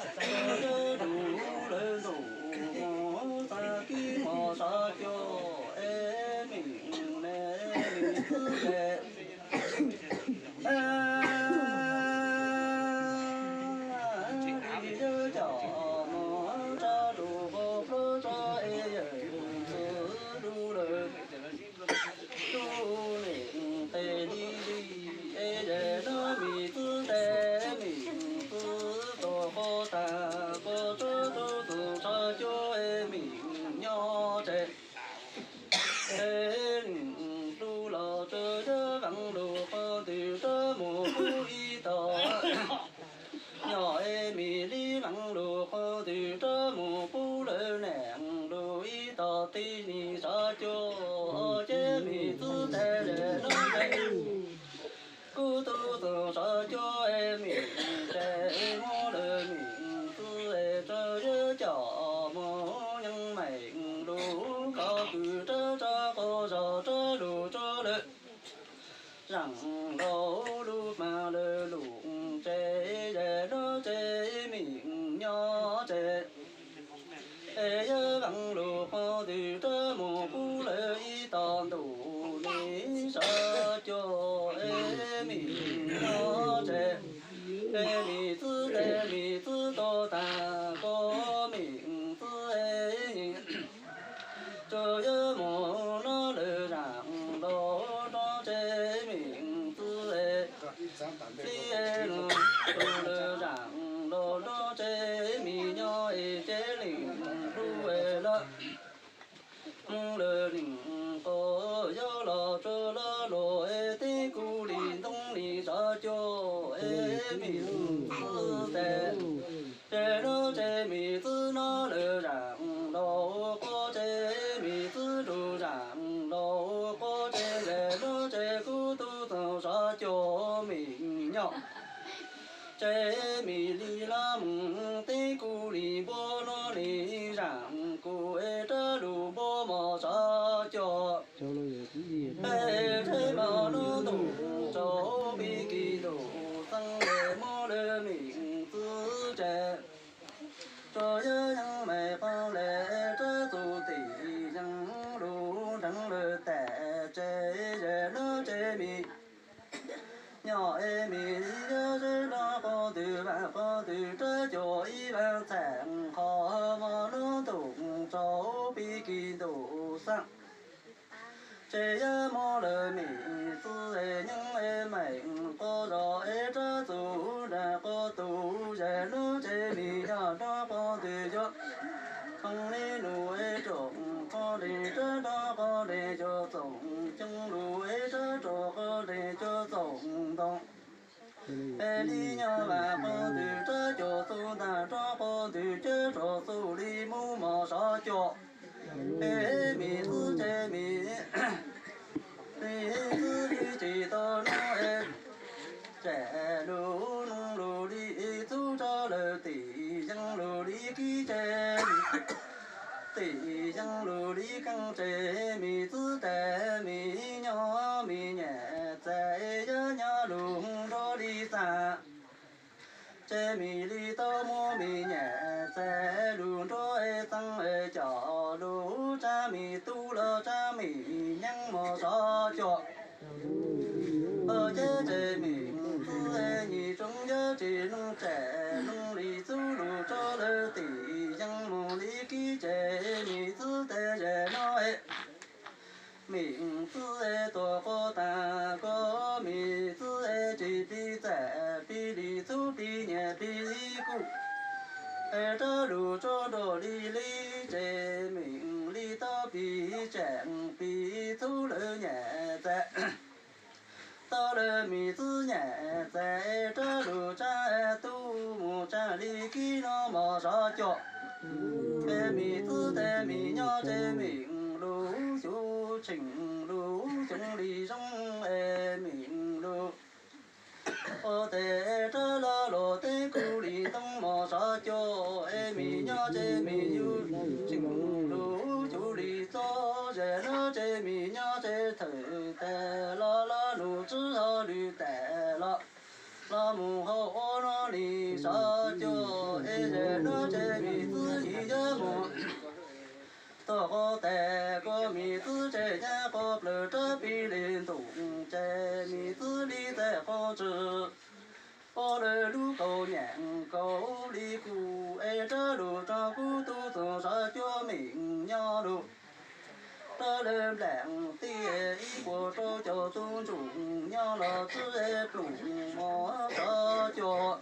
Yog lub lawv ntuj mus tag kis mos sov cuag es mim ne, mim txwb tes. Yawg coj mus tsa rau qhov plaub tso es yawg txwb lub lawv tub nim tes li li es yawg lub mim txwb tes mim txwb tus qhov tag qhov tsuag tub txwm sov cuag es mim nyob tsev. Es nim hlub los tsuas yog veej lug qhov twg rov mus pub ib tog. Nyob es mim li veej lug qhov twg rov mus pub lawv niam lug ib tog tib nis sov cuag ces mim txwb tes es lub tes kuv tub txwm sov cuag es mim tsev muab lawv mim txwb es tsuas yog coj mus nyeej meem lug qhov twg rov tso qhov zog rov lug tso lawv zaam laug lub mas lawv lug tsev es lub tsev mim nyob tsev. Es yawg veej lug qhov twg rov mus pub lawv ib tog ntuj nim sov cuag es mim nyob tsev. Es mim txwb tes mim txwb tog tag koj mim txwb es tsuas yog mus nyob lawv zaam laug nyob tsev mim txwb es txib es lawv zaam laug nyob tsev mim nyob es cev leej hlub es lawv lawv leej qhov yog los tsuas lawv luag es tib kuv li ntoo li sov cuag es mim txwb tes. Ces lub tsev mim txwb nyob lawv zaam laug qhov tsev mim txwb rau zaam laug qhov tsev es lub tsev kuv tub txwm sov cuag mim nyob tsev mim li lawv mus tib kuv li npua nyob li zaam kuv es rov lug npua mos sov cuag es tsev mos nyob ntuj tsaus pib kis ntuj xeeb es muab lawv mim txwb tsev. Tsuas yog yeej meem qhov le rov txug tim yeej lug nreev lawv tes tsev es lub tsev mim nyob es mim yog zeb nrog qhov twg vaam qhov twg rov cuag ib vaam txheej qhov mos nyob ntuj tsaus pib kis ntuj xeeb. Ces yog muab lawv mim txwb es nyeej es meem qhov zog es rov txug nram qhov tug es lub tsev mim nyob nrog qhov twg yuav txhoov li nus es rov qhov deg rov nrog qhov deg yuav txoom coob lug es rov rau qhov deg yuav txoom ntoo. Es li nyob vaam qhov twg rov cuag xub ntaag rov qhov twg cov rov xub li muab mos sov cuag. Es mim txwb ces mim li txwb li tsis tau nub es tsev lug nub lug li txub rau lawv tim yeej lug li kib tsev tim yeej lug li keej tsev mim txwb tes mim nyob mim nyem txais yog nyob lug nruab li xaam. Ces mim li tau muab mim nyem txais lug nruab es xeeb es coj lug tsa mim tub los tsa mim nyeej mos sov cuag. Ces mim txwb nyim tsoom yog tsis noog tsev noog li txub lug rau lawv tim yeej mus li kib tsev mim txwb tes zes no es mim txwb es tuam qhov tag koj mim txwb es tsis pib txais pib li txub pib nyem pib kuj es rov lug tso nrog li li ces mim li tau pib tseem pib txub lawv nyem txais tau lawv mim txwb nyem txais rov lug tsa tub mus tsa li kib no mos sov cuag. Es mim txwb tes mim nyob ces mim lug xyuv tseem lug xyuv li zoo es mim lug ua tes rov los luag teb kuv li ntoo mos sov cuag es mim nyob ces mim yug tseem lug xyuv li txob zes lub ces mim nyob ces thawm tes los los nus tswb ho lwm tes los los mus hauv ua no li sov cuag Es zes nuav ces mim txwv yim yuav mus tom qhov tes, koj mim txwv ces nyab qhov plawg rab pig li ntuj ces mim txwv li txais qhov ntswg. Ob lawv lub kaus nyam kaus li kuv es rab lug rau kuv tub txoos sab cuab mim nyob lug. Rab lawv nplaim tij ib puas rau cov tub ntsuj nyob los txwv plum mos sab cuab.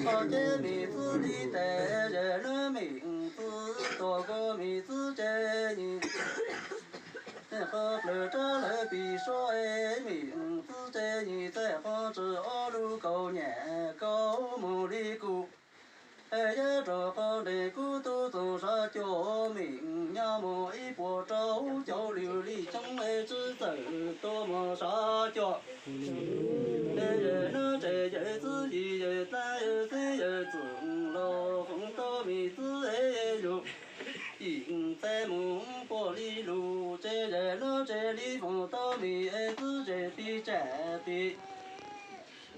Qhov ces mim txwv li tes zes nuav mim txwv tom koj mim txwv ces yim qhov plawg rab lawv pig sab es mim txwv ces yim txais qhov ntswg ob lub kaus nyam kaus mus li kuv. Es yog rau qhov nres kuv tub txoos sab cuab mim nyob mus ib puas rau caum lwm li coob es tsi txawm tuaj mus sab cuab. Es zes nuav ces yawm txwv yim yawm dlaab yawm txiv yawm txwm los foom tau mim txwv es lug yim txais mus puag li lug ces zes nuav ces li foom tau mim es txwv ces pig tsam pig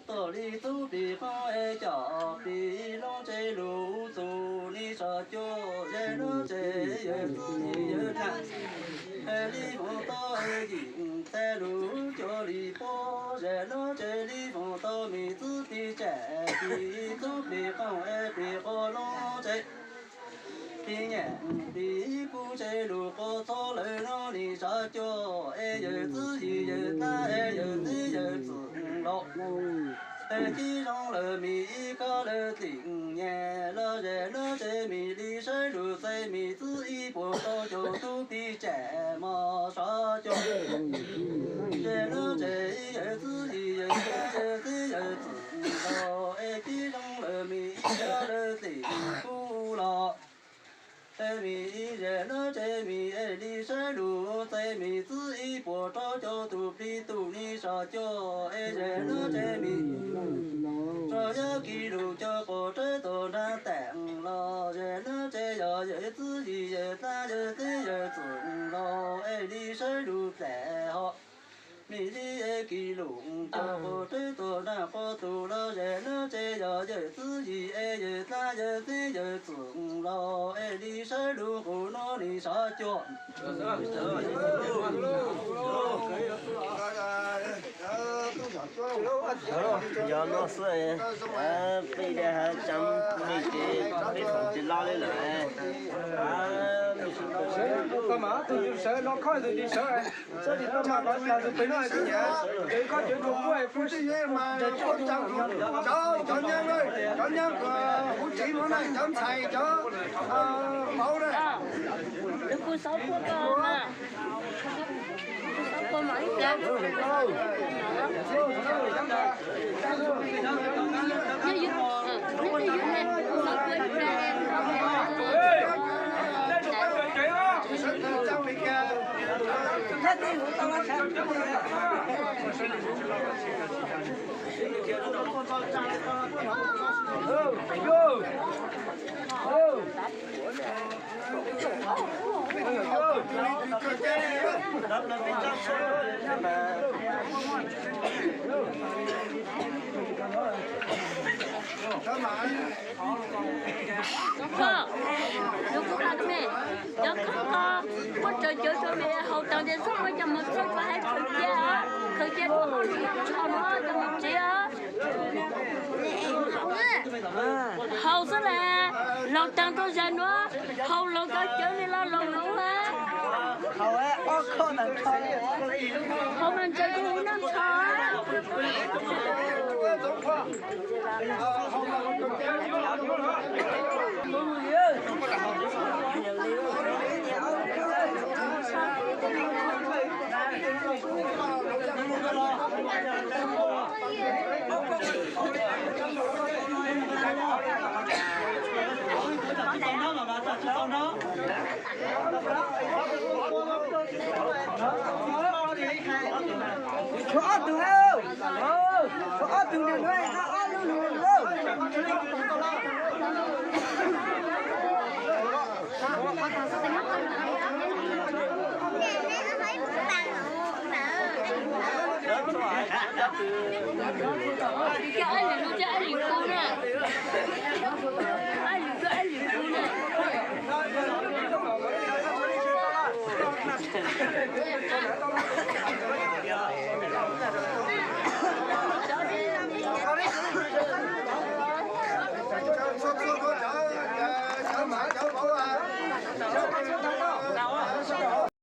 tom li txub plig qoob es coj plig loob ces lug txug ni sab cuab zes nuav ces yawm txwv yim yawm dlaab es li foom tau es yim txais lug cuab li puag zes nuav ces li foom tau mim txwv pig tsam pig txub plig qoob es plig qoob loob ces pig nyam plig kub ces lug qoob txhob lawm nuav ni sab cuab es yawm txwv yim yawm dlaab es yawm txiv yawm txwm los es cib zoo lawm mim ib kab lawv txim nyam los zes nuav ces mim li saib lug txais mim txwv ib puas rau caum tub pig tsam mos sab cuab. Zes nuav ces yawm txwv yim yawm dlaab yawm txiv yawm txwm los es cib zoo lawm mim ib kab lawv txim kub los es mim zes nuav ces mim es li saib lug txais mim txwv ib puas rau caum tub plig tug ni sab cuab es zes nuav ces mim rau yab kis lug coj quas rab tuam nraag taam los zes nuav ces yog yawm txwv yim yawm dlaab yawm txiv yawm txwm los es li saib lug dlaim hov. Mim li es kis lug coj quas rab tuam nraag quas tug los zes nuav ces yog yawm txwv yim es yawm dlaab yawm txiv yawm txwm los es li saib lug qub nuav ni sab cuab. Yog nuav xwb, peb dab hav tseem me ces peb foom tsis loj li lawm. Tau mas tug yug sawv no khob tug yug sawv, txhob tsis tau mas los tas tug pem no hais tias nyiam, ces khob cawv tug kuj hais pub cov nyaab, cov nyaab huv tsev no na, cov ntxhais cov vauv na. Koj, yog kuv hais rau mej, cov khab ko, muab tsaws cawv rau mej haus tas ces txhob muab coj mus txhawb rau hauv khaws cia, khaws cia rau hauv lub tsho no coj mus tsev. Haus xwb las, laus taag rau zag nuav, haus laus cov cawv li los laus nuav. Haus mas ntsaws rau hauv naj tsho. Tshuav ob tug, tshuav ob tug nws lub, ob lub nws lub.